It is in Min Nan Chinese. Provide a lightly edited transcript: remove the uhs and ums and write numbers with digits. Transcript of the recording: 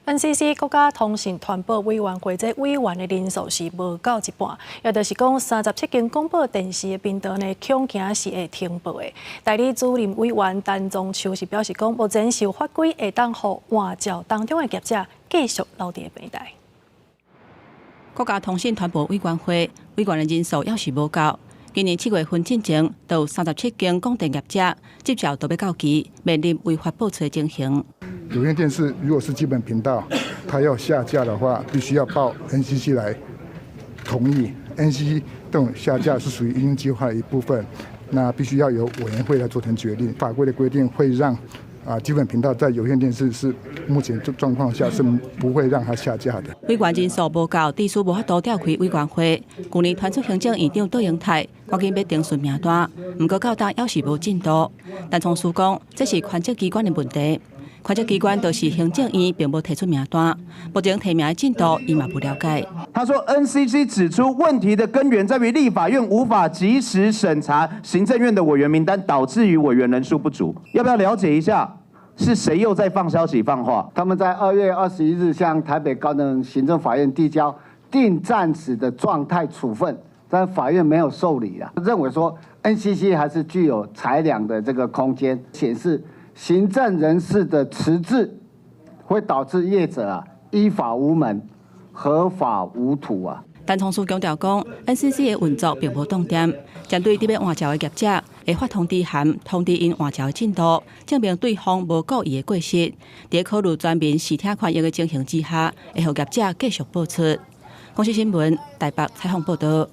NCC 國家通訊傳播委員會這委員的人數是無夠一半，也就是講37間廣播電視的頻道呢，恐驚是會停播的。代理主任委員陳宗秋是表示講，目前是有法規會當予換照當中的業者繼續留佇平台。國家通訊傳播委員會委員的人數猶是無夠。今年7月份進前，就有37間廣電業者執照都欲到期，面臨違法播出的情形。有線電視如果是基本頻道，它要下架的話，必須要報 NCC 來同意。NCC 這種下架是屬於營運計劃的一部分，那必須要由委員會來做成決定。法規的規定會讓基本頻道在有線電視是目前這狀況下是不會讓它下架的。委員人數無夠，致使無法度召開委員會。去年傳出行政院長卓榮泰趕緊欲偵訊名單，毋過到今猶是無進度。陳聰書講，這是權責機關的問題，權責機關就是行政院，並無提出名單。目前提名的進度，伊嘛無了解。他說，NCC 指出問題的根源在於立法院無法及時審查行政院的委員名單，導致於委員人數不足。要不要了解一下？是誰又在放消息放話？他們在2月21日向台北高等行政法院遞交定暫時的狀態處分，但法院沒有受理啊，認為說 NCC 還是具有裁量的這個空間，顯示行政人士的遲滯會導致業者啊依法無門，合法無土啊。陳聰書強調講，NCC 的運作並無凍定，針對佇欲換照的業者，會發通知函通知𪜶換照的進度，證明對方無故意的過失。佇考慮全民視聽權益的情形之下，會予業者繼續播出。公視新聞台北採訪報道。